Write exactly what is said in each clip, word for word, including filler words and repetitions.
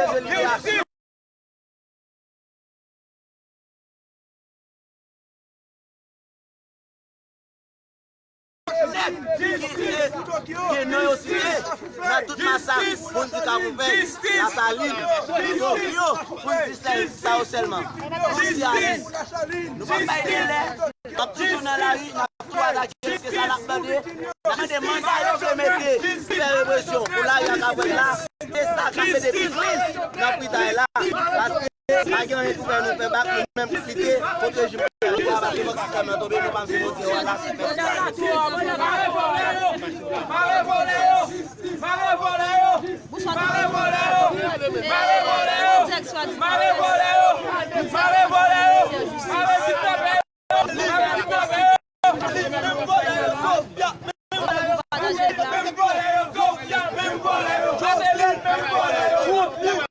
bezwen liberasyon. Nèg ki gen, gen non yo site nan tout masak, pou n di Kafoufèy, Lasalin, Tokyo, pou n di sa, sa yo sèlman. Jodi a menm, nou p ap bay dèlè, n ap toujou nan lari, n ap toujou atake, se sa n ap mande. N ap mande manda yo vle mete, fè represyon pou lari a ka fèt la, se sa k ap mete plis lis nan fritay la. Paske pa gen anyen pou fè nou fè bak, nou menm kite, pwoteje peyi a, paske mòg sistèm nan tonbe, nou pa vle mòg yo la. Mare vòlè yo! Mare vòlè yo! Mare vòlè yo! Mare vòlè yo! Mare vòlè yo! Mare vòlè yo! Mare kidnapè yo! Mare kidnapè yo! Menm vòlè yo! Menm vòlè yo! Menm vòlè yo!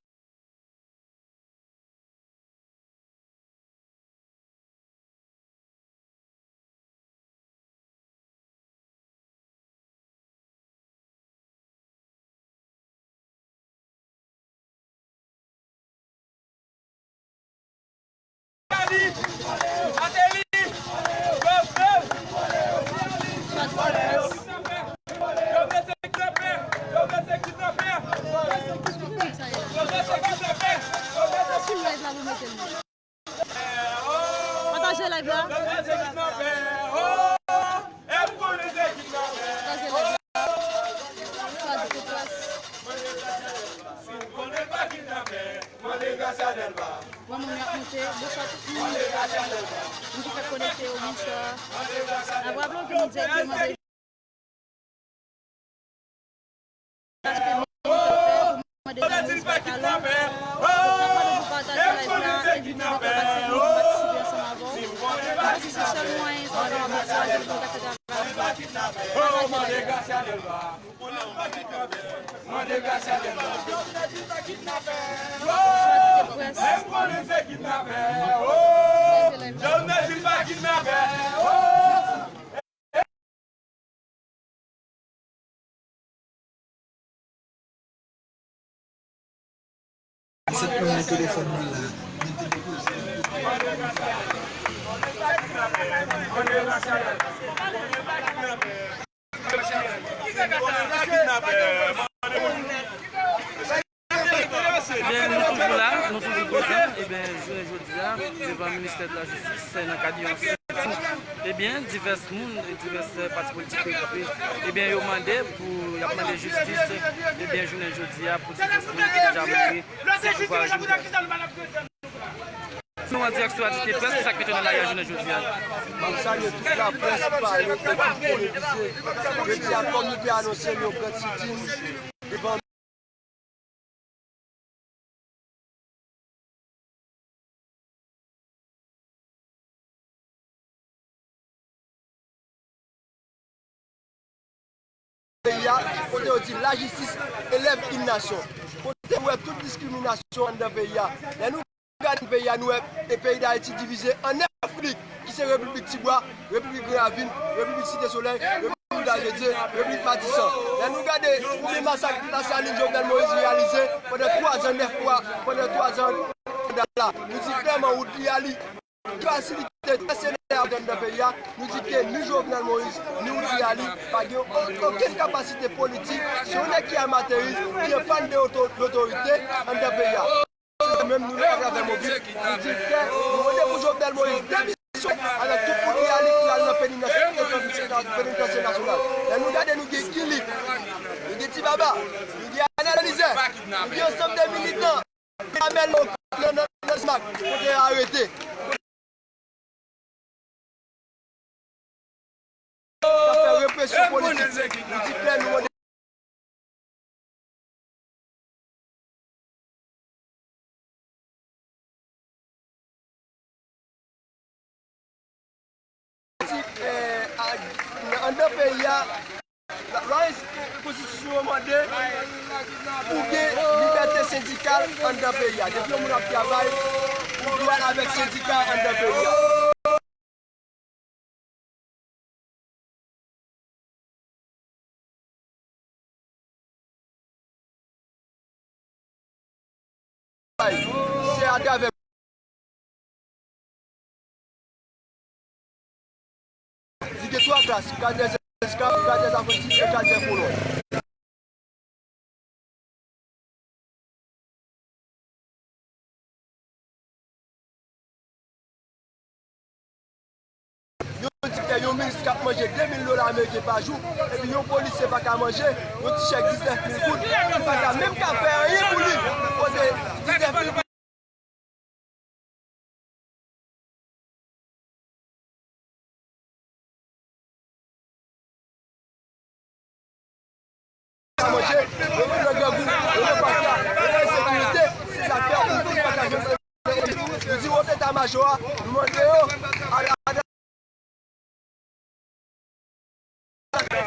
Pataje live la. Pataje live la. Bonswa, Dite Press. Bon, moun yo ap monte. Bonswa tout moun. Moun ki fèk konekte yo, bonswa. N ap raple w ke nou dirèkteman de Mande Daniel Batalon. Donk, n ap mande w pou pataje live la, envite lòt patizan nou pou patisipe ansanm avè w. Paske se sèl mwayen sa w kapab ankouraje nou pou nou ka fè travay. Pataje live la. Pataje live la. Sèt nan telefòn mwen la. Ebyen, nou toujou la, nou toujou prezan. Ebyen, jounen jodi a, devan ministè de la jistis, nan kad yon sitin, ebyen, divès moun, divès pati politik regwoupe, ebyen, yo mande pou, y ap mande jistis, ebyen, jounen jodi a, pou divès moun ki deja mouri sou pouvwa rejim Dayiti. Nou an dirèk sou Dite Press, ki sa k mete w nan lari a jounen jodi a? M ap salye tout laprès, pale, ekip televize. Jodi a, kòm nou te anonse l, yon gran sitin devan peyi a, kote yo di lajistis elèv in nasyon. Kote ou wè tout diskriminasyon anndan peyi a. Lè nou gade peyi a, nou wè e peyi Dayiti divize an nèf repiblik, ki se Repiblik Tibwa, Repiblik Gran Ravin, Repiblik Site Solèy, Repiblik Lajedye, Repiblik Matisan. Lè nou gade konbyen masak Lasalin Jovenel Moïse reyalize pandan twa zan, nèf mwa, pandan twa zan manda l la, nou di klèman, ou di a li, fasilite trè serye anndan peyi a, nou di ke ni Jovenel Moïse, ni Woodri Ali pa gen o-, okenn kapasite politik, se yon nèg ki amateris, ki an pàn de oto-, lotorite anndan peyi a. Se menm nou, atravè Mobil, nou di ke nou mande pou Jovenel Moïse demisyone avèk tout Woodri Ali ki al nan penitansye, penitansye nasyonal. Lè nou gade, nou gen Guy Philippe, nou gen Ti Baba, nou gen Arnel Lizè, nou gen ansanm de militan, Amel nan, nan, nan, nan Dismak, kote yo arete. K ap fè represyon politik. Nou di klè, nou mande Ti, eh, a, anndan peyi a, la, la, konstitisyon an mande pou gen libète sendikal anndan peyi a. Depi yon moun ap travay, ou dwe avèk sendika anndan peyi a. bagay, se atravè Li gen twa klas, klas dè eskla-, klas dè afranchi e klas dè kolon. Yon direktè, yon minis k ap manje de mil dola ameriken pa jou, epi yon polisye pa ka manje, yon ti chèk diznèf mil goud, li pa ka menm ka fè anyen pou li. Kote diznèf mil goud ka manje, yo gen nan grangou, yo gen patya, yo gen ensekirite, se sa k fè ou menm pa ka jwenn. Nou di wot eta majò a, nou mande yo, a, a,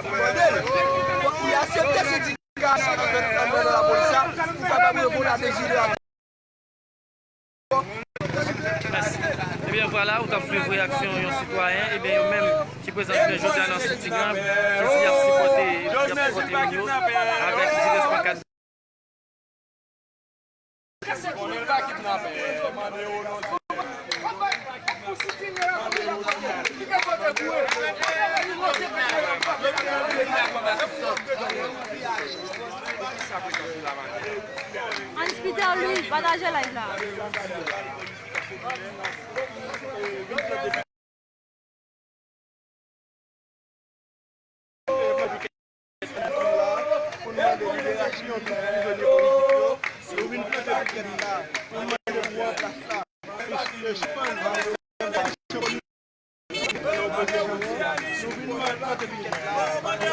mande l, fòk li aksepte sendika a, sa k ap fèt anndan nan lapolis la, pou kapab reponn a dezi de la Mèsi. Ebyen, vwala, ou t ap swiv reyaksyon yon sitwayen, ebyen, yo menm ki prezan jounen jodi a nan sitting lan, ki di y ap sipòte, y ap sipòte moun yo avèk divès pankad. Hans Peter Louis, pataje live la. Pou n mande liberasyon tout prizonye politik yo. Nou vin plante pikèt la pou n mande pouvwa an plas la sispann. Nou vin plante pikèt la pou li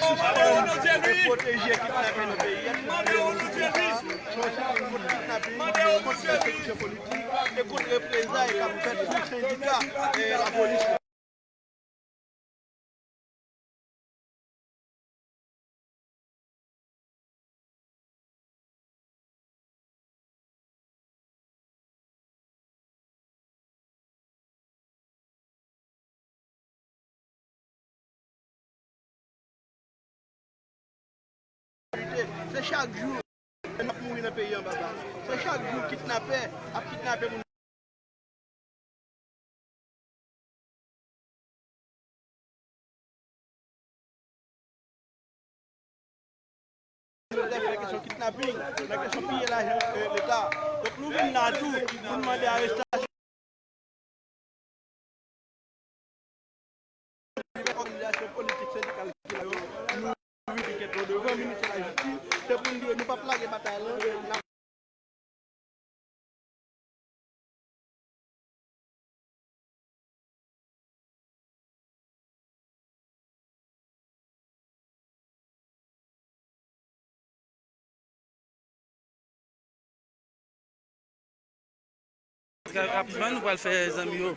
sispann e pwoteje kidnapè nan peyi a. Kont kidnaping, kont pèsekisyon politik e kont reprezay k ap fèt sou sendika, e, lapolis yo. Se chak jou n ap mouri nan peyi an, papa. Se chak jou kidnapè ap kidnape moun. Nan kesyon kidnaping, nan kesyon piye lajan, e, Leta. Donk, nou vin la tou pou n mande arestasyon. Òganizasyon politik sendikal ki la yo, nou rive kèt yo devan minis lajistis, se pou n di yo nou p ap lage batay lan, n ap Rapidman, nou pral fè zanmi yo.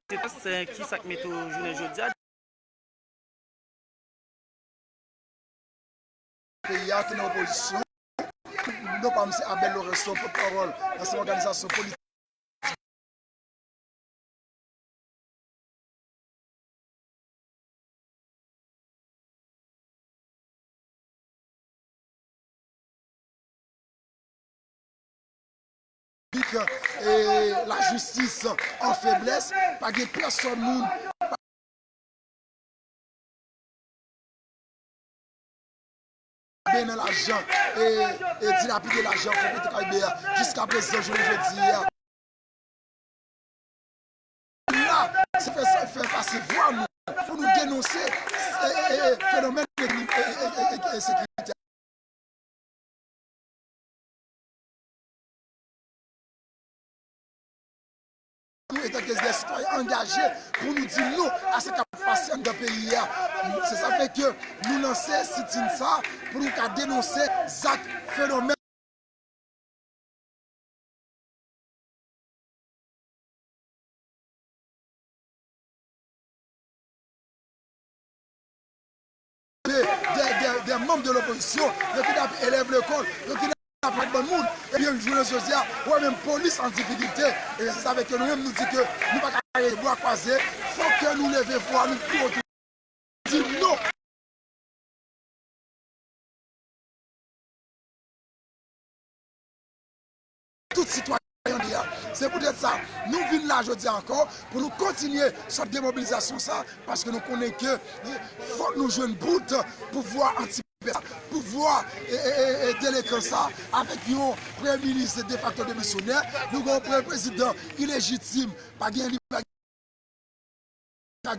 Ki sa k mete w jounen jodi a? Peyi a ki nan opozisyon. Non pa m se Abel Laurenceau, pòtpawòl ansanm òganizasyon politik. Piblik, e, lajistis an feblès, pa gen pèsòn moun. Benen lajan, e, e dilapide lajan Kongo Karibe a. Jiska prezan, jounen jodi a. La, se fè, se fè pase vwa nou pou nou denonse, e, e, e, fenomèn de, e, e, e, e, ensekirite a. Nou, etanke de sitwayen angaje, pou nou di non a sa k ap pase anndan peyi a. Se sa fè ke nou lanse sitin sa pou nou ka denonse zak, fenomèn. De, de, de, de manm de lopozisyon, yo kidnape elèv lekòl, yo kidnape bann moun, ebyen, jounen jodi a, ou wè menm polis an difikilte, e se sa fè ke nou menm nou di ke nou pa ka bwa kwaze, fòk ke nou leve vwa nou pou di non. Tout sitwayen de a. Se poutèt sa, nou vin la jodi a ankò pou nou kontinye sòt de mobilizasyon sa, paske nou konnen ke, eh, fòk nou jwenn bout pouvwa antipèp sa, pouvwa, eh, eh, eh, eh, delenkan sa, avèk yon premye minis defakto demisyonè, nou gen yon pre-, prezidan ilejitim, pa gen li pa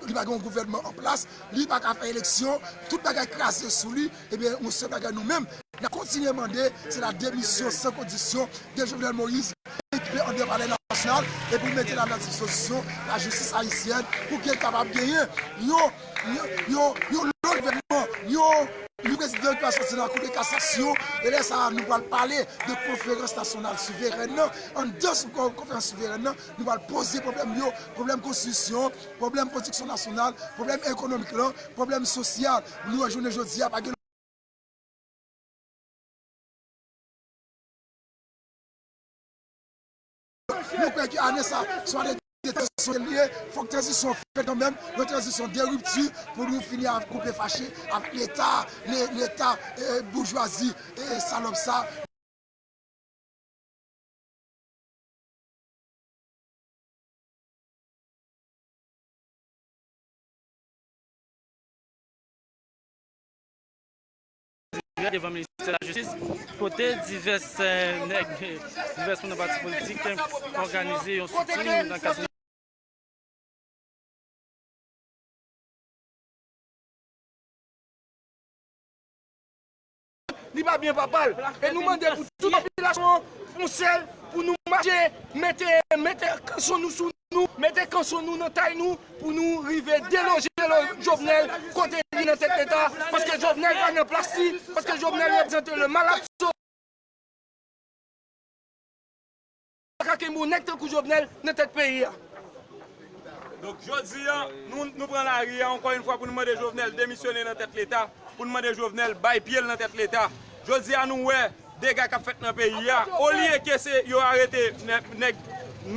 li pa gen yon gouvènman an plas, li pa ka fè eleksyon, tout bagay kraze sou li, ebyen, yon sèl bagay nou menm, n ap kontinye mande, se la demisyon san kondisyon de Jovenel Moïse, ki pe anndan Palè Nasyonal, epi mete l a la dispozisyon lajistis ayisyèn, pou ke l kapab genyen yon, yon, yon, yon lòt gouvènman, yon, yon prezidan ki va soti nan Kou de Kasasyon, e lè sa a, nou pral pale de konferans nasyonal souverèn nan, anndan sou kon-, konferans souverèn nan, nou pral poze pwoblèm yo, pwoblèm konstitisyon, pwoblèm pwodiksyon nasyonal, pwoblèm ekonomik lan, pwoblèm sosyal. Nou wè jounen jodi a, pa gen nou kwè ke ane sa, se yon ane de tranzisyon li ye, fòk tranzisyon fèt kanmenm, yon tranzisyon de ripti pou nou fini ak koupe fache avèk Leta, le-, Leta, eh, boujwazi, eh, salòp sa. Devan ministè lajistis, kote divès, eh, nèg, divès moun nan pati politik òganize yon sitin nan kad Li pa byen papa l. E nou mande pou tout popilasyon an, fè yon sèl, pou nou mache, mete, mete kanson nou sou nou, mete kanson nou nan tay nou, pou nou rive deloje lo-, Jovenel kote li nan tèt Leta, paske Jovenel pa nan plas li, paske Jovenel reprezante le mal absolu. Pa ka kenbe yon nèg tankou Jovenel nan tèt peyi a. Donk, jodi a, nou, nou pran lari a, ankò yon fwa, pou nou mande Jovenel demisyone nan tèt Leta, pou nou mande Jovenel bay pye l nan tèt Leta. Jodi a, nou wè dega k ap fèt nan peyi a. Olye ke se yo arete nè-, nèg,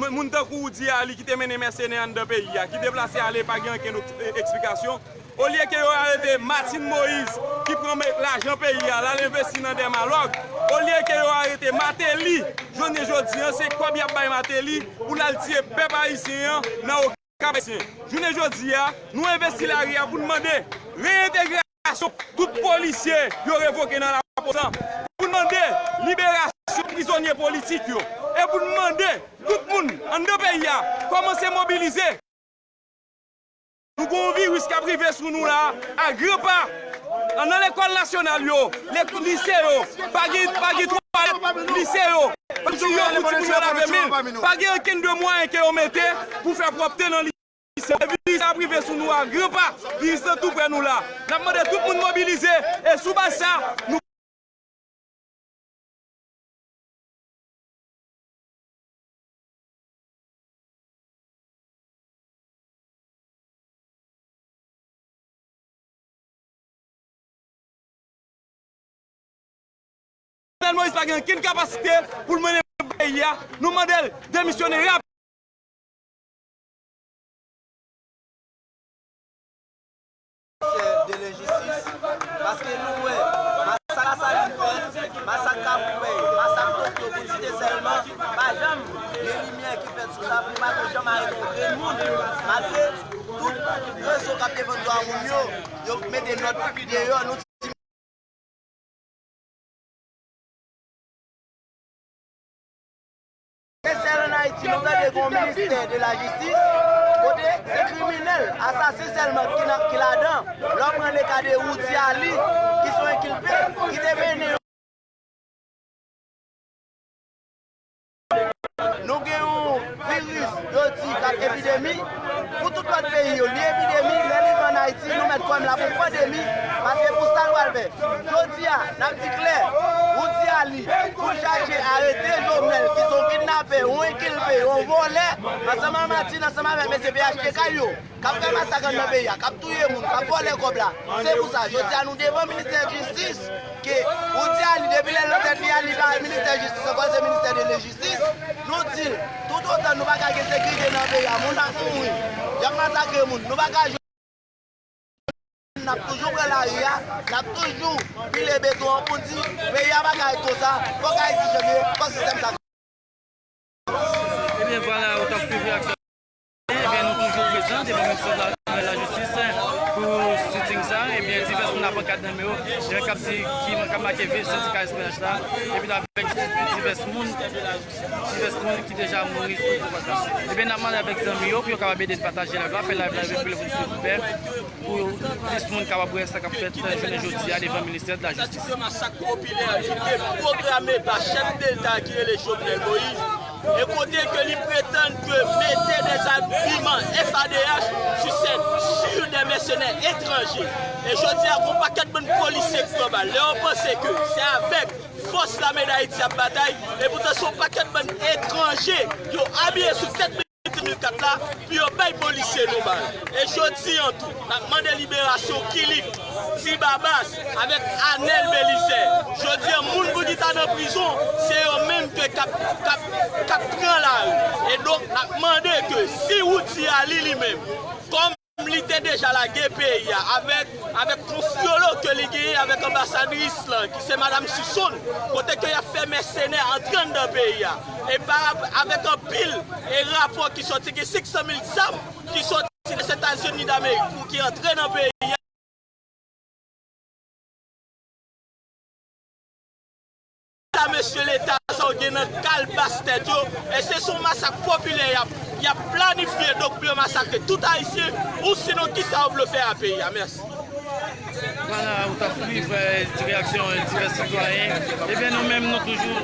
moun tankou Roudy a, li ki te mennen mèsenè anndan peyi a, ki deplase ale, pa gen okenn ek-, eksplikasyon. Olye ke yo arete Martine Moïse, ki pran me-, lajan peyi a, l al envesti nan Dermalog, olye ke yo arete Martelly, jounen jodi a, se kòb y ap bay Martelly pou l al tiye pèp ayisyen an nan Okap Ayisyen. Jounen jodi a, nou envesti lari a pou n mande reyentegrasyon tout polisye yo revoke nan lapolis lan, pou n mande liberasyon prizonye politik yo, e pou n mande tout moun anndan peyi a kòmanse mobilize. Nou gen yon viris k ap rive sou nou la a, a gran pa. An nan lekòl nasyonal yo, lek-, lise yo, pa gen, pa gen twalèt, lise yo, pa gen yon kout moun yo lave men, pa gen okenn de mwayen ke yo mete pou fè pwòpte nan lise. Viris la ap rive sou nou a gran pa, viris lan tou prè nou la. N ap mande tout moun mobilize, e sou baz sa, nou Jovenel Moïse pa gen okenn kapasite pou l mennen peyi a. Nou mande l demisyone rapid. De lenjistis, paske nou wè masak Lasalin fèt, masak Kaboubèy, masak Tokyo, pou n site sèlman, pa janm gen limyè ki fèt sou sa, pou pa t janm arete yon grenn moun, malgre tout rezo k ap defann dwa moun yo, yo mete nòt deyò, nou di Se sèl ann Ayiti nou tande gen yon ministè de lajistis, kote se kriminèl, asasen sèlman ki nan, ki ladan. Lè w pran le ka de Roudy Ali, ki se yon enkilpe, ki te mennen yon Nou gen yon viris, yo di k ap epidemi. Pou tout lòt peyi yo, li epidemi, lè li vin ann Ayiti, nou mèt kwè m la pou pandemi, paske pou sa l pral fè. Jodi a, n ap di klè, Ti Ali pou chache arete Jovenel, ki se yon kidnapè, yon enkilpe, yon vòlè, ansanm ak Martine, ansanm avèk mesye P H T K yo, k ap fè masak anndan peyi a, k ap touye moun, k ap vòlè kòb la. Se pou sa, jodi a nou devan ministè jistis, ke ou di Ali, depi lè nan tèt li, Ali pa ministè jistis ankò, se ministè de lejistis. Nou di l, toutotan nou pa ka gen sekirite nan peyi a, moun ap mouri, y ap masakre moun, nou pa ka jwenn, n ap toujou pran lari a, n ap toujou pile beton an pou di peyi a pa ka ret konsa, fòk Ayiti chanje, fòk sistèm sa. Ebyen, vwala, ou t ap swiv reyaksyon. Ebyen, nou toujou prezan devan ministè de la, de la jistis pou sitting sa. Ebyen, divès moun ap pankad nan men yo, gen k ap di, ki k ap make viv sendika S P N H la, epi l ap fè jistis pou divès moun, divès moun ki deja mouri sou pouvwa sa. Ebyen, n ap mande avèk zanmi yo pou yo kapab ede n pataje live la, fè live la epi pou l vin sou pè, pou plis moun kapab wè sa k ap fèt jounen jodi a devan ministè de la jistis. Masak popilè ki te pwograme pa chèf deta ki rele Jovenel Moïse, e kote ke li pretann ke mete des habillements F A D H sur cette, sur des mercenaires étrangers. E jodi a, gon pakèt bann polisye k pran bal. Lè yo panse ke se avèk fòs lame Dayiti ap batay, e poutan se yon pakèt bann etranje yo abiye sou tèt mil kat la pou yo bay polisye nou bal. E jodi an tou, n ap mande liberasyon Kilik, Ti Babas, avèk Anèl Belizè. Jodi an, moun pou di ta nan prizon, se yo menm ke k ap, k ap, k ap pran lari. E donk, n ap mande ke si Roudy Ali li menm, kòm li te deja lage peyi a avèk, avèk konfyolo ke li genyen avèk anbasadris lan, ki se madanm Sisonn, kote ke y ap fè mèsenè antre anndan peyi a. E pa avèk anpil e rapò ki sòti, gen senk san mil zam ki sòti Lèzetazini Damerik pou ki antre nan peyi a. Sa mesye Leta sa yo gen nan kalbas tèt yo, e se sou masak popilè y ap, y ap planifye, donk pou yo masakre tout Ayisyen, ou sinon kisa yo vle fè a peyi a? Mèsi. Vwala, ou t ap swiv, eh, reyaksyon, eh, divès sitwayen. Ebyen, nou menm, nou toujou.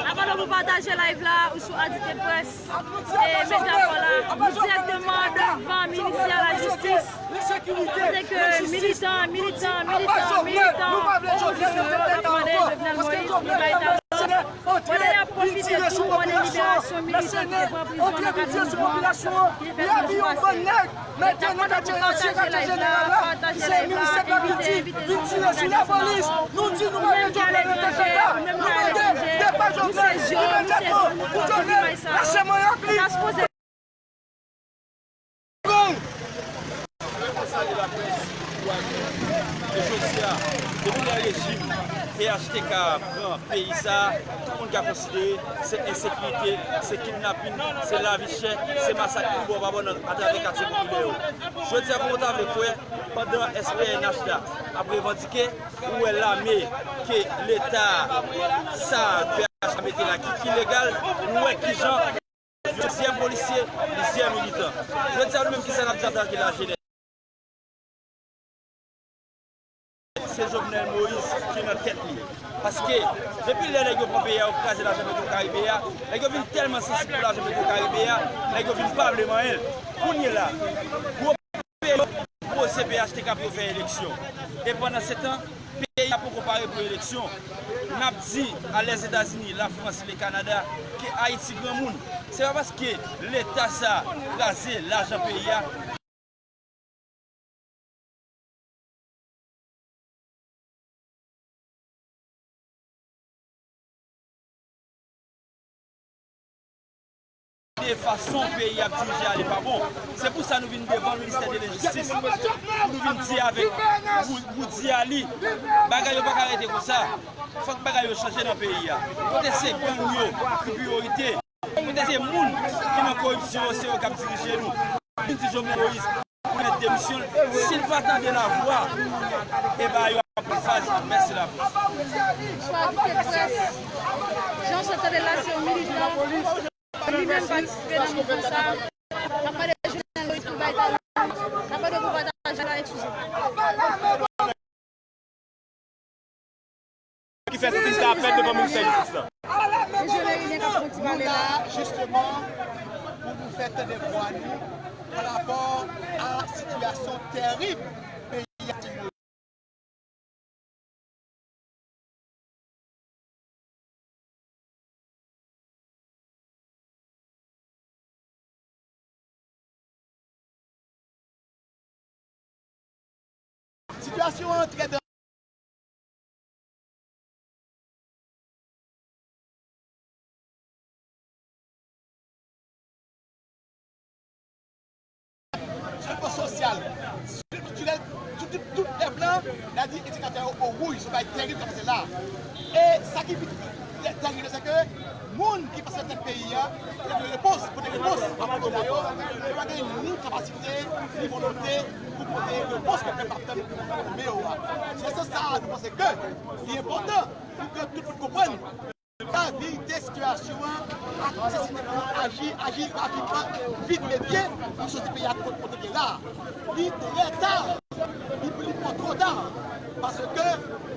Avan nou pou pataje live la, ou sou Adite Press, e medya pa w la, nou dirèkteman devan ministè lajistis. Kote ke militan, militan, militan, militan, opozisyon yo ap mande Jovenel Moïse pou bay ta. Pandan y ap pwofite tou mande liberasyon militan ki te pran prizon nan kad mouvman ki te fèt nan jou pase. Mete nou nan pataje live la, pataje live la, envite, envite zanmi, pataje sòlman. Ou menm ki aletranje, ou menm ki aletranje, nou sezi w, nou sezi w, nou sezi w, nou sezi w, nou sezi w. Rekonsa de laprès pou Ayiti. E jodi a, depi lè rejim P H T K pran peyi sa a, tout moun ka konsidere se ensekirite, se kidnapin, se lavi chè, se masak ki bò pa bò nan, atravè katye popilè yo. Jodi a, kòman w ta vle kwè, pandan S P N H la ap revandike, ou wè lame ke Leta sa a, P H T K mete la, ki ilegal, nou wè kijan plizyè polisye, plizyè militan. Jodi a, nou menm, kisa n ap di antanke lajenès? Se Jovenel Moïse ki nan tèt li. Paske, depi lè nèg yo pran peyi a, yo kraze lajan Petwokaribe a, nèg yo vin tèlman sansib pou lajan Petwokaribe a, nèg yo vin pa vle manyen l. Kounye la, gwo peyi yo poze P H T K pou yo fè eleksyon. E pandansetan, peyi a poko pare pou eleksyon. N ap di a Lèzetazini, Lafrans, le Kanada, ke Ayiti granmoun. Se pa paske Leta sa a kraze lajan peyi a, de fason peyi a ap dirije a li pa bon. Se pou sa nou vin devan ministè de lejistis pou nou vin di avèk Rou-, Roudy Ali, bagay yo pa ka rete konsa. Fòk bagay yo chanje nan peyi a. Kote se gang yo ki priyorite, kote se moun ki nan koripsyon yo, se yo k ap dirije nou. Vin di Jovenel Moïse pou l mèt demisyon l. Si l pa tande lavwa, e ba yo ap faz. Mèsi laprès. Bonsoir, Adite Press. Jan w sot tande l la, se yon militan. Li menm patisipe nan mouvman sa a. N ap mande Jovenel Moïse pou bay ta li. N ap mande w pou pataje la, eskize. Ki fè sitting sa ap fèt devan ministè jistis la. Dezole, Rene k ap fè yon ti pale la. Nou la, jisteman, pou nou fè tande vwa nou pa rapò a sitiyasyon tèrib peyi a. Sitiyasyon an trè sou plan sosyal, kiltirèl, sou tout, tout lè plan, n a di endikatè yo o wouj, se yon bagay tèrib k ap pase la. E sa ki pi tèrib, se ke moun ki pase nan tèt peyi a, yo dwe repons, pote repons a popilasyon, yo pa gen ni kapasite, ni volonte pou pote repons ke pèp ap tann nan men yo a. Se nan sans sa a, nou panse ke li enpòtan pou ke tout moun konprann gravite sitiyasyon an ak nesesite pou nou aji, aji rapidman, vit e byen, pou soti peyi a kot, kote l ye la. Li trè ta, li, li pran twò ta, paske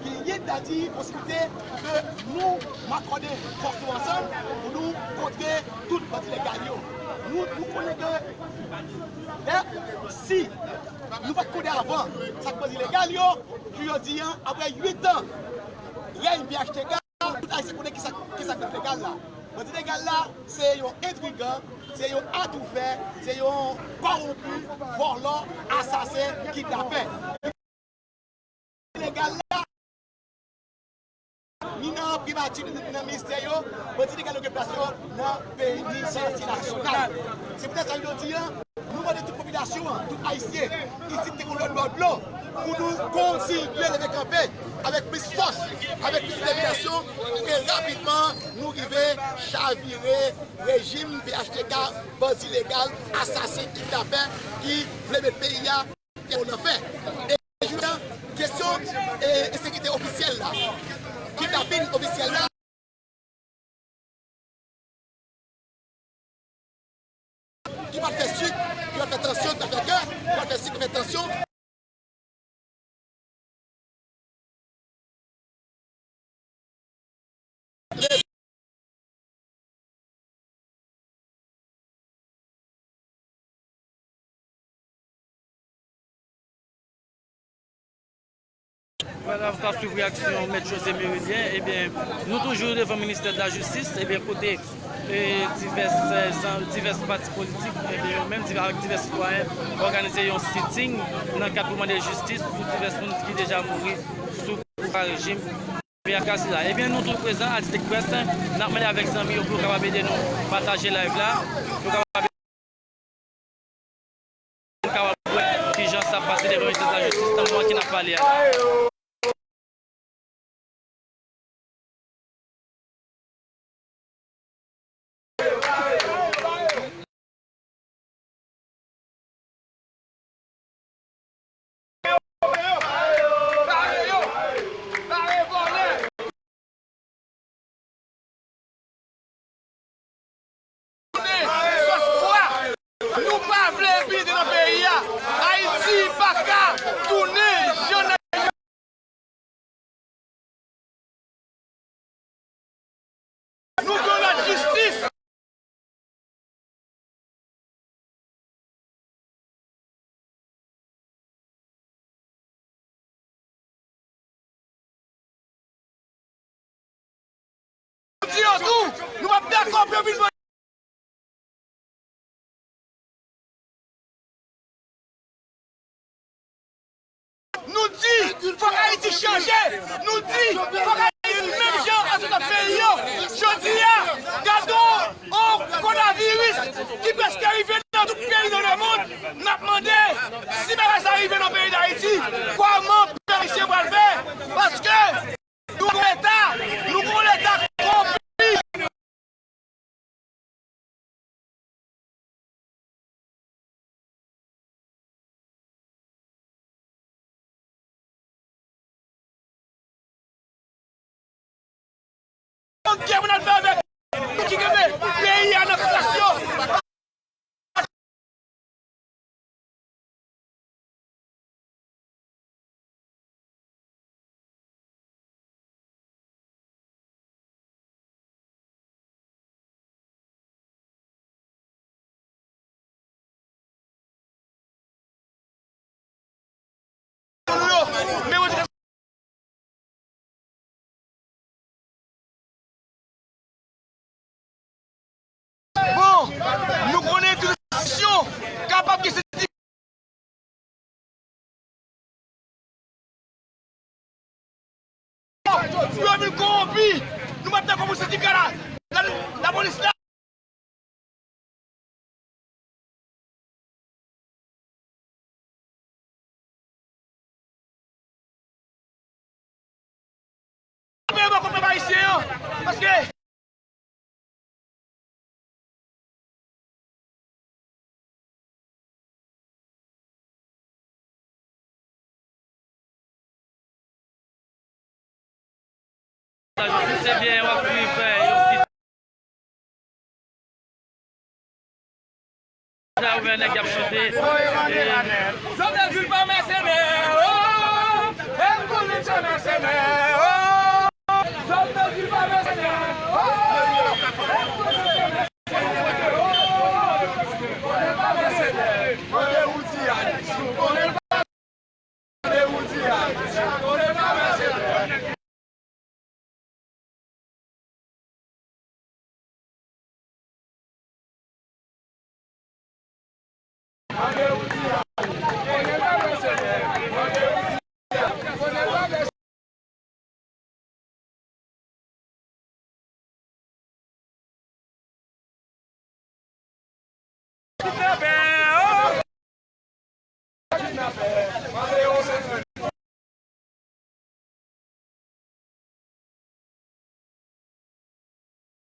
genyen, n a di, posiblite ke nou makònen fòs nou ansanm pou nou kontre tout bandi ilegal yo. Nou, nou konnen ke lè, si nou pa t konnen avan sa k bandi ilegal yo, pou jodi a, apre uit an rèy P H T K, tout Ayisyen konnen kisa, kisa k bandi ilegal la. Bandi ilegal la, se yon entrigan, se yon atoufè, se yon kòwonpi, vòlò, asasen, kidnapè. Ilegal la, ni nan primati, ni nan ministè yo, bandi ilegal yo gen plas yo nan peyi, ni nan siyans nasyonal. Se poutèt sa jodi a, nou mande tout popilasyon an, tout Ayisyen, isit te gon lòt bò dlo, pou nou kontinye leve kanpe avèk plis fòs, avèk plis detèminasyon, pou ke rapidman nou rive chavire rejim P H T K, bandi ilegal, asasen, kidnapè, ki vle met peyi a nan fè. E jounen an, kesyon, e, ensekirite ofisyèl la, kidnapin ofisyèl la, ki pa fè sik, ki pa fè tansyon, ki pa fè kè, ki pa fè sik, ki pa fè tansyon. Vwala, w ka swiv reyaksyon Mèt José Méridien. Ebyen, nou toujou devan ministè de la jistis, ebyen, kote, e, divès, e, zan-, divès pati politik, ebyen, yo menm, div-, avèk divès sitwayen, òganize yon sitting nan kad pou mande jistis pou divès moun ki deja mouri sou pouvwa rejim P H T K sila. Ebyen, nou tou prezan, Altitude Press, n ap mande avèk zanmi yo pou yo kapab ede nou pataje live la, pou yo kapab kapab wè kijan sa ap pase devan ministè de la jistis nan moman ke n ap pale a la. Sòs pwa, nou pa vle enpinite nan peyi a. Ayiti pa ka tounen jan nèg yo. Nou vle lòt jistis. Nou di yo tou, nou p ap dakò pou yo vin Nou di, fòk Ayiti chanje. Nou di, fòk Ayiti menm jan ak tout lòt peyi yo. Jodi a, gade yon kowonaviris ki prèske rive nan tout peyi nan lemonn. N ap mande, si bagay sa rive nan peyi Dayiti, kòman pèp ayisyen pral fè? Paske nou gon Leta, nou gon Leta kòwonpi. Konn kè pou n al fè avèk moun ki kenbe peyi a nan kras yo. Ayisyen yo, paske Lajistis, ebyen, w ap swiv, eh, yon ti sa, oubyen nèg k ap chante, eh, Jovenel di l pa mèsenè, oh, e m konnen se mèsenè, oh. Jovenel di l pa mèsenè, oh, e m konnen se mèsenè, oh. Konnen pa mèsenè, mande Roody a li, si w konnen l pa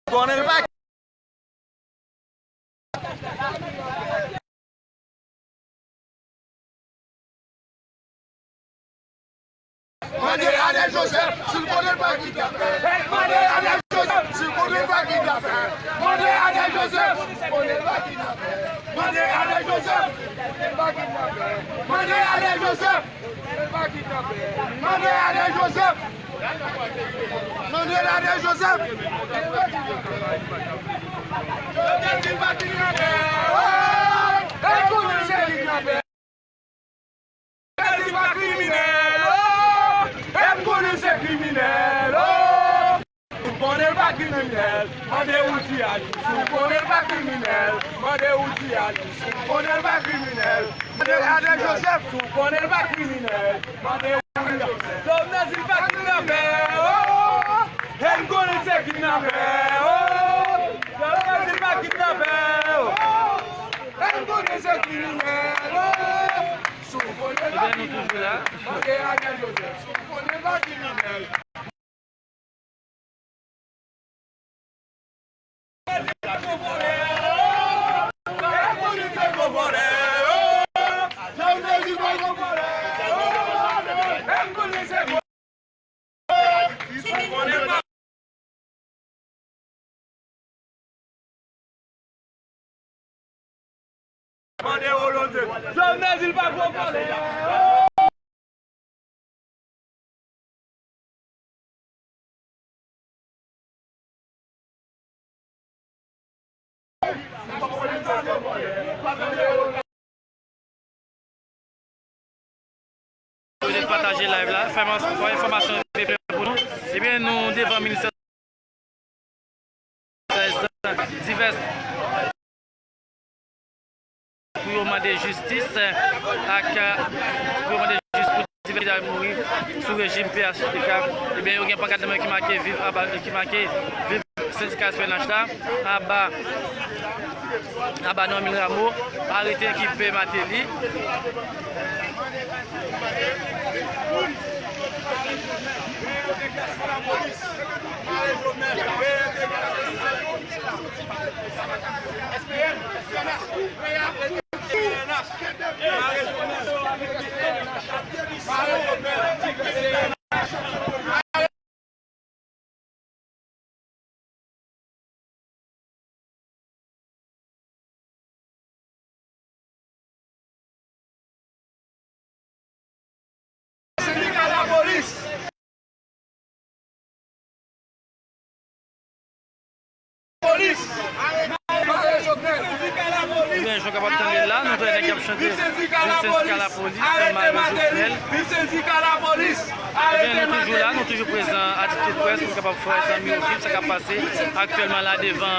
Konnen l pa. Mande Arnel Joseph, si l konnen l pa kidnapè. Mande Arnel Joseph, si l konnen l pa kidnapè. Mande Arnel Joseph, si l konnen l pa kidnapè. Mande Arnel Joseph, si l konnen l pa kidnapè. Mande Arnel Joseph. Mande Arnel Joseph. Mande Arnel Joseph. Joseph di l pa kidnapè. Oh, e konnen se kidnapè. Joseph di l pa kriminèl. Oh, e m konnen se kriminèl. Oh. Si w konnen l pa kriminèl, mande Roody a li. Si w konnen l pa kriminèl, mande Roody a li. Si w konnen l pa kriminèl, mande Arnel Joseph. Si w konnen l pa kriminèl, mande Roody a li. Jovenel di l pa kidnapè, oh! E m konnen se kidnapè, oh! Jovenel di l pa kidnapè, oh! E m konnen se kriminèl, oh! Si w konnen l pa kriminèl, mande Arnel Joseph. Si w konnen l pa kriminèl, Mande Rolande. Jovenel di l pa gwo vòlè. Pataje live la, fè enfòmasyon pou nou. Ebyen, nou devan ministè divès pou yo mande jistis ak, pou yo mande jistis pou divès ki mouri sou rejim P H T K. Ebyen, yo gen pankat nan men ki make viv aba, ki make viv sendika S P N H la, aba, aba Normil Rameau, arete Kipè Martelly. Sendika lapolis. Polis. Ebyen, jan w kapab tande la, nou tande nèg k ap chante, viv sendika lapolis, Mario Jovenel. Viv sendika lapolis. Ebyen, nou toujou la, nou toujou prezan a Titid Press pou n kapab fè zanmi yo viv sa k ap pase aktyèlman la devan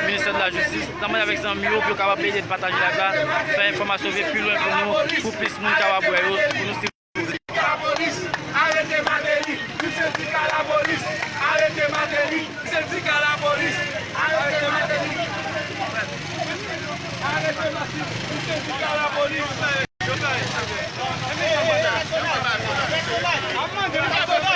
ministè de la jistis. N ap mande avèk zanmi yo pou yo kapab ede n pataje live la, fè enfòmasyon vin pi lwen pou nou, pou plis moun kapab wè yo, pou nou sendika lapolis, arete Martelly, viv sendika lapolis, arete Martelly, sendika lapolis, arete Martelly, arete Martelly, viv sendika lapolis. Ap mande, nou pa sòti.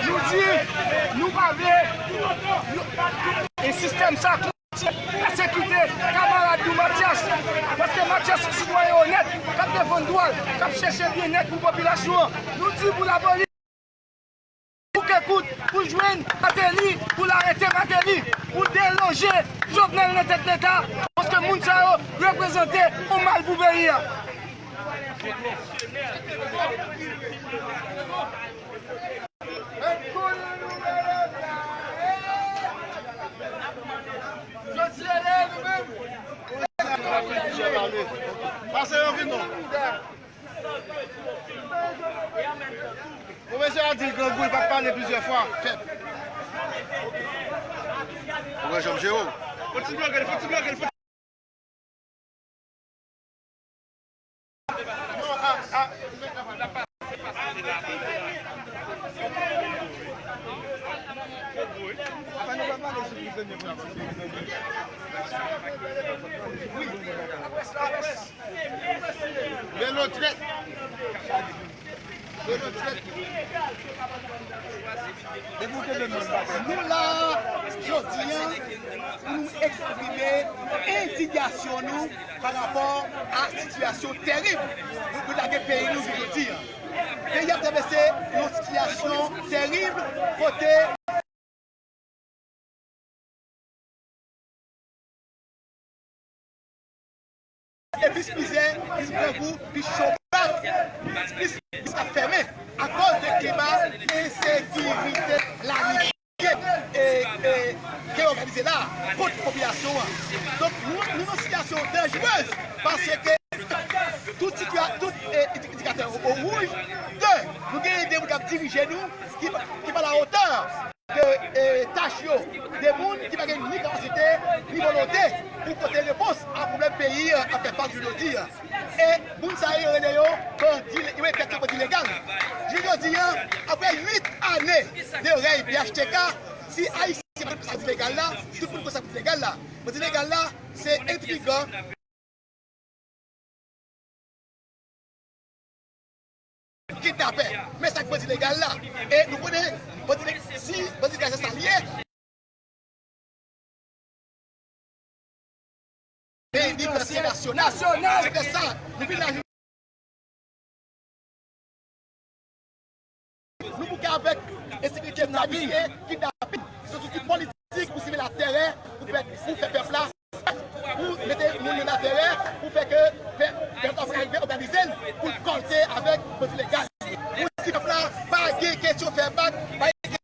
Nou di, nou pa vle, nou, e sistèm sa kontinye pèsekite kamarad nou Mathias. Paske Mathias se sitwayen onèt, k ap defann dwa l, k ap chèche byennèt pou popilasyon an. Nou di pou l aboli, pou l kout, pou l jwenn Martelly, pou l arete Martelly, pou l deloje Jovenel nan tèt Leta, paske moun sa yo reprezante yon mal pou peyi a. Pase yo vin non. Pwofesè a di l grangou, li pa t pale plizyè fwa. Fèt. Ou wè jan m jere w. Fò ti bloke l, fò ti bloke l, fò ti Melo trèt. Melo trèt. Nou la, jodi a, pou nou eksprime endinyasyon nou pa rapò a sitiyasyon terib nou, nou lage peyi nou jodi a. Peyi a travèse yon sitiyasyon terib kote e plis mizè, plis grangou, plis chomaj, plis biznis ap fèmen akoz de klima ensekirite, lanite e, e, ke òganize la kont popilasyon an. Donk, nou, nou nan sitiyasyon danjerez paske tout sitwa-, tout, e, indi-, endikatè o, o wouj. De, nou genyen de moun k ap dirije nou ki, ki pa la hauteur de, e, tach yo, de moun ki pa gen ni kapasite, ni volonte pou pote repons a pwoblèm peyi an ap fè fas jodi a. E moun sa yo, yo rele yo bandi, yo rele tèt yo bandi legal. Jodi a, apre uit ane de rèy P H T K, si Ayisyen pa t bandi legal la, tout moun konn sa bandi legal la. Bandi legal la, se entrigan, kidnapè. Men sa k bandi legal la. E nou konnen bandi le-, si bandi legal se sa l ye, men li bandi nasyonal. Nasyonal. Se sa, nou vin la Nou bouke avèk ensekirite, kidnapin, kidnapin. Se yon zouti politik pou simen laterè, pou fè, pou fè pèp la, pou mete moun nan laterè, pou fè ke pèp, pèp la pa rive òganize l, pou l kòlte avèk bandi legal. Pou si pèp la pa gen kesyon fè bak, pa gen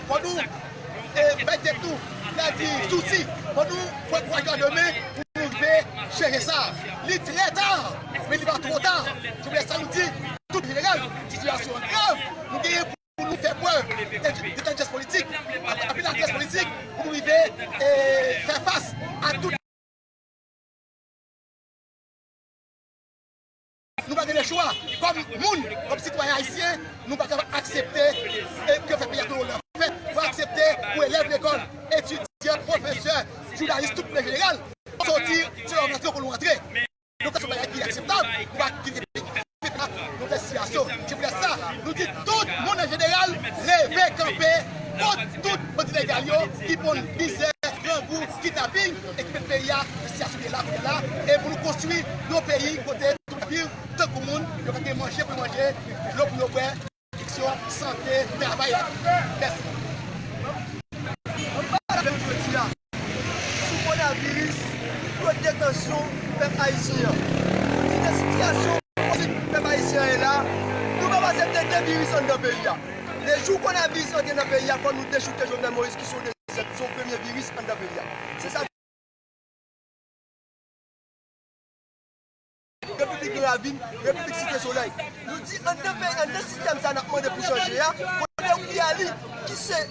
Fò nou, e, bay tèt nou, sa di sousi. Fò nou pran kouraj nan men pou nou rive chanje sa. Li trè ta, men li pa twò ta. Se pou sa nou di, tout jeneral, sitiyasyon an grav. Nou genyen pou nou fè prèv de, de, de politik, anpil alyans politik, pou nou rive, e, fè fas a tout Nou pa gen lechwa. Kòm moun, kòm sitwayen ayisyen, nou pa ka aksepte, e, ke yo fè peyi a tounen lanfè. Fò aksepte pou elèv lekòl, etidyan, pwofesè, jounalis, tout moun an jeneral, soti, se lè w rantre pou nou rantre. Donk, se yon bagay ki akseptab. Nou pa kite peyi a nan tèl sitiyasyon. Se pou sa, nou di tout moun an jeneral, leve kanpe kont tout bandi legal yo ki ponn mizè, grangou, kidnaping, e ki met peyi a nan sitiyasyon li ye la kounye a la, e pou nou konstwi yon peyi kote tout moun ap viv tankou moun, yo ka gen manje pou yo manje, dlo pou yo bwè, edikasyon, sante, travay, lavi. Mèsi. Ann pale avè nou jodi a sou kowonaviris, pwoteksyon pèp ayisyen an. Nou di nan sitiyasyon politik pèp ayisyen an ye la, nou p ap aksepte de viris anndan peyi a. Lejou kowonaviris antre nan peyi a, fò nou dechouke Jovenel Moïse ki se yon dezyèm, se yon premye viris anndan peyi a. Se sa. Repiblik Gran Ravin, Repiblik Site Solèy. Nou di anndan peyi, anndan sistèm sa n ap mande pou chanje a, kote w ki a li, ki se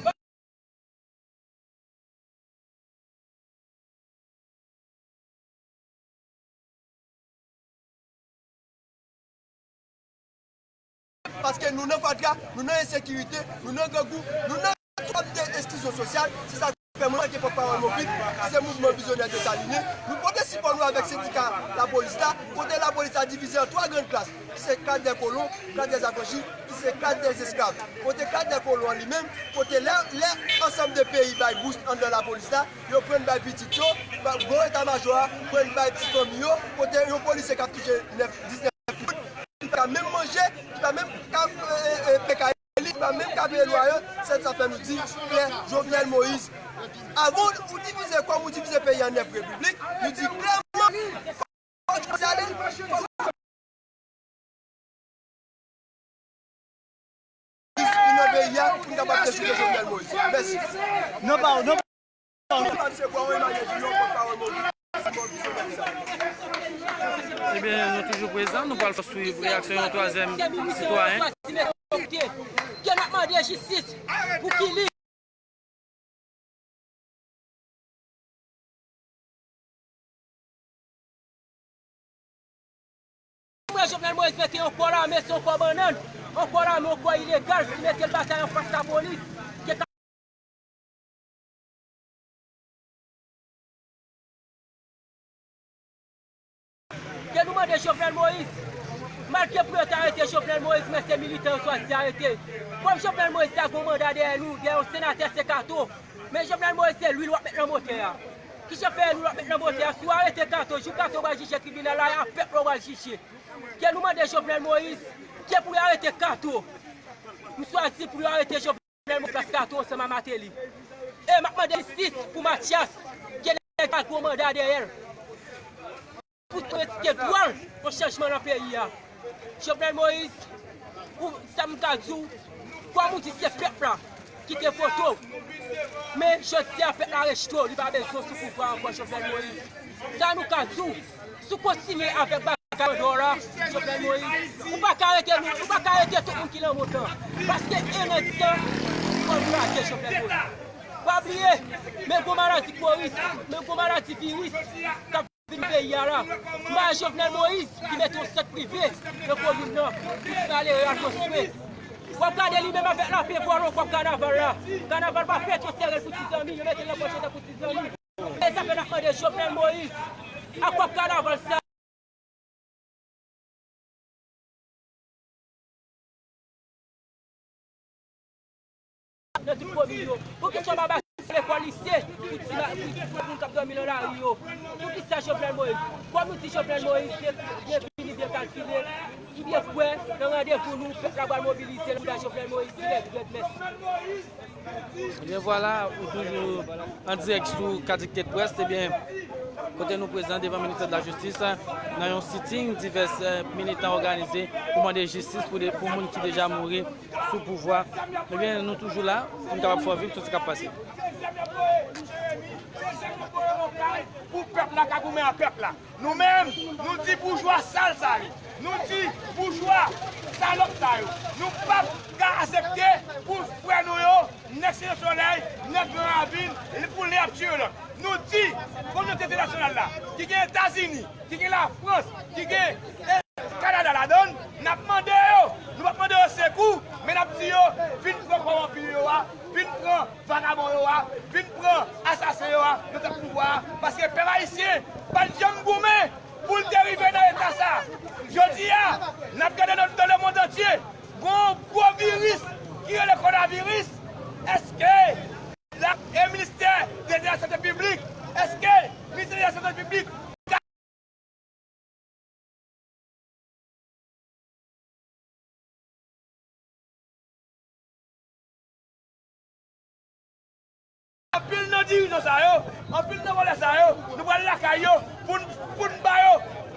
Paske nou nan fatra, nou nan ensekirite, nou nan grangou, nou nan twòp de eksklizyon sosyal. Se sa k fè mwen, antanke pòtpawòl Movit, ki se Mouvman Vizyonè Desalinen, nou pote sipò nou avèk sendika lapolis la, kote lapolis la divize an twa grann klas, ki se klas dè kolon, klas dè afranchi, ki se klas dè esklav. Kote klas dè kolon an li menm, kote lè, lè ansanm de peyi bay bous anndan lapolis la, yo pran bay pitit yo, ba, gwo eta majò a pran bay ti fanmi yo, kote yon polisye k ap touche nèf, diznèf moun, ki pa menm manje, ki pa menm ka, e, e, e, peye kay li, ki pa menm ka peye lwaye, se sa fè nou di klè, Jovenel Moïse, avan ou divize kòm ou divize peyi an nèf repiblik, nou di klèman, fòk nou ale, fòk nou nan peyi a pou n kapab dechouke Jovenel Moïse. Mèsi. Non, pa, non, pa. Ebyen, nou toujou prezan, nou pral swiv reyaksyon yon twazyèm sitwayen. Ke n ap mande jistis pou Kilik. Mwen, Jovenel Moïse mete yon kò lame, se yon kò bannann, yon kò lame, yon kò ilegal ki mete l batay anfas lapolis. Ke Ke nou mande Jovenel Moïse, malgre pou yo te arete Jovenel Moïse, men se militan yo chwazi arete. Kòm Jovenel Moïse la gen yon manda dèyè nou, dèyè yon senatè se Kato. Men Jovenel Moïse se lwil w ap met nan motè a. Kijan fè lwil w ap met nan motè a? Si w arete Kato, jou Kato pral jije tribinal la, e a pèp la w pral jije. Ke nou mande Jovenel Moïse, ke pou yo arete Kato. M chwazi pou yo arete Jovenel. Jovenel Moïse plas Kato ansanm a Martelly. E m ap mande jistis pou Mathias, ke nèg la gen yon manda dèyè l. Pou retire dwa l pou chanjman nan peyi a. Jovenel Moïse, ou, sa m ka di w, kòm ou di se pèp la ki te vote w. Men jodi a pèp la rejte w, li pa bezwen w sou pouvwa ankò, Jovenel Moïse. Sa nou ka di w, si w kontinye avèk bagay manda w la, Jovenel Moïse, ou pa ka rete nou, ou pa ka rete tout moun ki nan mond lan. Paske en an ditan, fò nou lage Jovenel Moïse. Pa bliye, men gwo maladi koris, men gwo maladi viris k ap vin peyi a la. M pa Jovenel Moïse ki mete yon sant prive nan komin nan pou ti malere al konstwi. W ap gade li menm avèk lape vòlò kòb kanaval la. Kanaval pa fèt, yo sere l pou ti zanmi, yo mete l nan pòch yo tankou ti zanmi. E sa fè n ap mande Jovenel Moïse, a kòb kanaval sa. Nan tout komin yo. Poukisa w pa bati lekòl, lise pou ti ma-, pou ti moun k ap dòmi nan lari yo? Poukisa Jovenel Moïse? Kòm nou di Jovenel Moïse byen, byen vini, byen kalkile, nou byen kwè nan randevou nou, pèp la pral mobilize nan Jovenel Moïse, dirèk, dirèk, mèsi. Ebyen vwala, ou toujou an dirèk sou K diktet Press, ebyen, kote nou prezan devan ministè de la jistis, nan yon sitting divès, eh, militan òganize pou mande jistis pou de, pou moun ki deja mouri sou pouvwa. Ebyen, nou toujou la, pou n kapab fè w viv tout sa k ap pase. Pou pèp la ka goumen ak pèp la. Nou menm, nou di boujwa sal sa yo. Nou di boujwa salòp sa yo. Nou p ap ka aksepte pou frè nou yo, nèg Site Solèy, nèg Gran Ravin, pou l ap tiye lòt. Nou di kominote entènasyonal la, ki gen Etazini, ki gen Lafrans, ki gen, eh, Kanada ladan l, n ap mande yo, nou p ap mande yo sekou, men n ap di yo, vin pran kòwonpi yo a, vin pran vagabon yo a, vin pran asasen yo a, nan tèt pouvwa a, paske pèp ayisyen pa t janm goumen pou l te rive nan eta sa. Jodi a, n ap gade nan, dans le monde entier, gon gwo viris ki rele kowonaviris. Èske la, e ministè de la sante piblik, èske ministè de la sante piblik Anpil nan dirijan sa yo, anpil nan vòlè sa yo, nou pral lakay yo pou n, pou n ba yo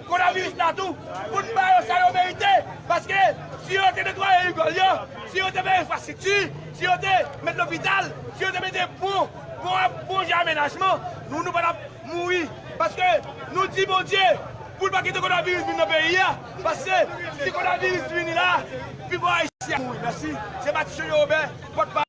kowonaviris la tou, pou n ba yo sa yo merite. Paske si yo te netwaye rigòl yo, si yo te fè enfrastrikti, si yo te met lopital, si yo te mete pon, bon, bon jan amenajman, nou, nou pa t ap mouri. Paske nou di Bondye pou l pa kite kowonaviris vin nan peyi a. Paske si kowonaviris vini la, pifò Ayisyen ap mouri. Mèsi. Se Matichon Jerobè, pòtpawòl.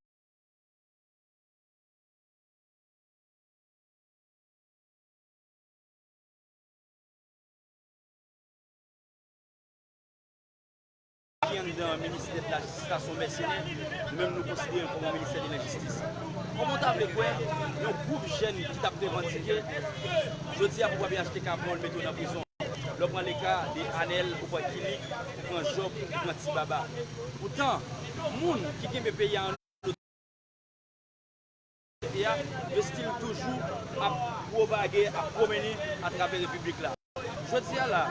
ki anndan ministè de la jistis la se yon mèsenè, nou menm nou konsidere l kòm yon ministè de lenjistis. Kòman w ta vle kwè yon gwoup jèn ki t ap revandike, jodi a pou w pa P H T K pran w l mete w nan prizon? Lè w pran leka de Anèl, ou pran Kilik, ou pran Jòb, ou pran Ti Baba. Poutan, moun ki kenbe peyi a an otorite a, yo still toujou ap pwopage, ap pwomennen atravè repiblik la. Jodi a la,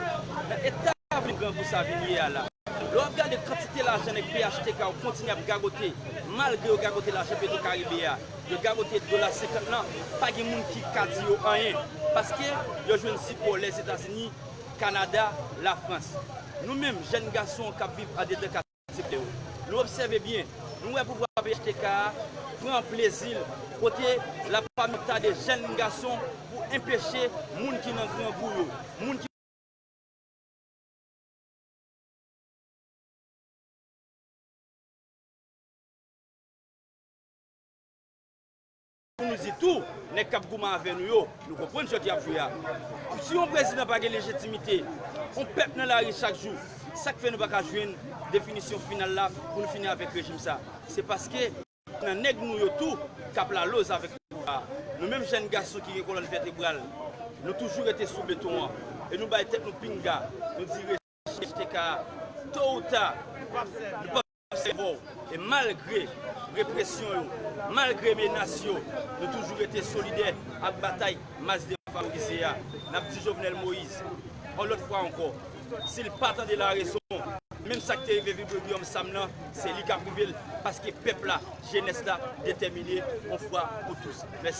nan eta vle grangou sa vin ye a la, lè w ap gade kantite lajan nèg P H T K yo kontinye ap gagote, malgre yo gagote lajan Petro Caribe a, yo gagote dola senkant lan, pa gen moun ki ka di yo anyen, paske yo jwenn sipò Lèzetazini, Kanada, Lafrans. Nou menm, jèn gason k ap viv andedan katye popilè yo, nou obsève byen, nou wè pouvwa P H T K a pran plezi l kote l ap amenta de jèn gason pou enpeche moun ki nan grangou yo, moun ki Pou nou di tou, nèg k ap goumen avè nou yo, nou konprann jwèt y ap jwe a. Si yon prezidan pa gen lejitimite, yon pèp nan lari chak jou, sa k fè nou pa ka jwenn definisyon final la pou nou fini avèk rejim sa? Se paske nan nèg nou yo tou k ap laloz avèk pouvwa a. Nou menm jèn gason ki gen kòlòn vètebral, nou toujou rete sou beton an e nou bay tèt nou pinga, nou di P H T K, to ou ta, nou p ap sèvi w. E malgre represyon yo, malgre menas yo, nou toujou rete solidè ak batay mas defavorize a. N ap di Jovenel Moïse, yon lòt fwa ankò, si l pa tande larezon, menm sa k te rive Vilbrun Guillaume Sam nan, se li k ap rive l, paske pèp la, jenès la, detèmine yon fwa pou tous. Mèsi.